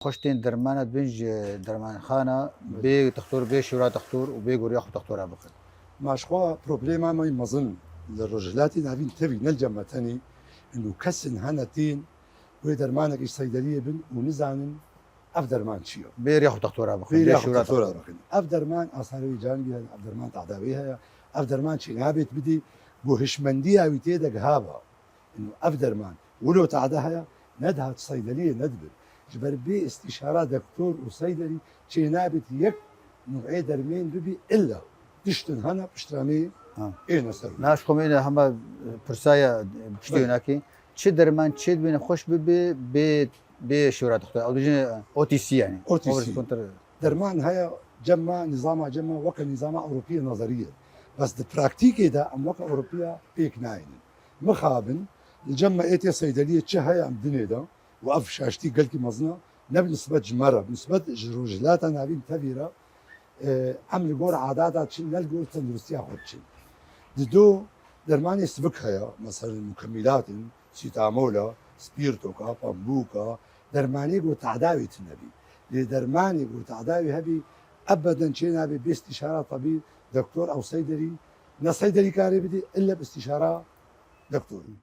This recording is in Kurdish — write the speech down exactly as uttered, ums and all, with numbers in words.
Xweş tên dermana dibin ji dermanxana bê dixtor, bê şûra dixtor û bê goriya xwe dixtora bixin. Maşxwa problema me mezin li Rojhilatê Navîn tevî ne li cem me tenê, û kesên hene tên wê dermanekî seydeliyê bin û nizanin ev derman çi ye. Bê riya xwe dixtora bixin, bê şûra dixtora bixin. Ev derman asarê wî canibî hene, ev derman tadawî heye, ev derman çênabêt bidî, ku hişmendiya wî tê de gihaba. Ino ev derman wilo tade heye, nedihat seydeliyê nedibin. Ji ber bê îstîşara dektor û seydelî çênabêt yek nû'ê dermên bibî illa tiştin hene piştramê êne ser. Naş xwe mê ne hema pirsa ye piştî wê nakê. Çi derman çê dibê nexweş bibe bê, bê şûra dixtor. Ew dijin O T C yani. O T C. Derman heye cem me, nîzama cem me weke nîzama Ewropî ye nezerî ye. Bes di praktîkê de em weke Ewropiya pêk nayînin. Mixabin, li cem me ê tê seydeliyê çi heye em dinê de û ev şaştî gelkî mezin e, ne bi nisbet ji me re, bi nisbet ji Rojhilata Navîn tevî re, e, em li gor adata çin, ne li gor tenduristiya xwe diçin. Di do dermanê sivik heye, mesela mukemmilat in, sîtamola, spîrtoka, pambûka, dermanê ku tadawî tune bî. Lê dermanê ku tadawî hebî, ebeden çênabê bê îstîşara tebî, doktor ew seyderî, ne seyderî karê bidî, illa bi îstîşara doktorî.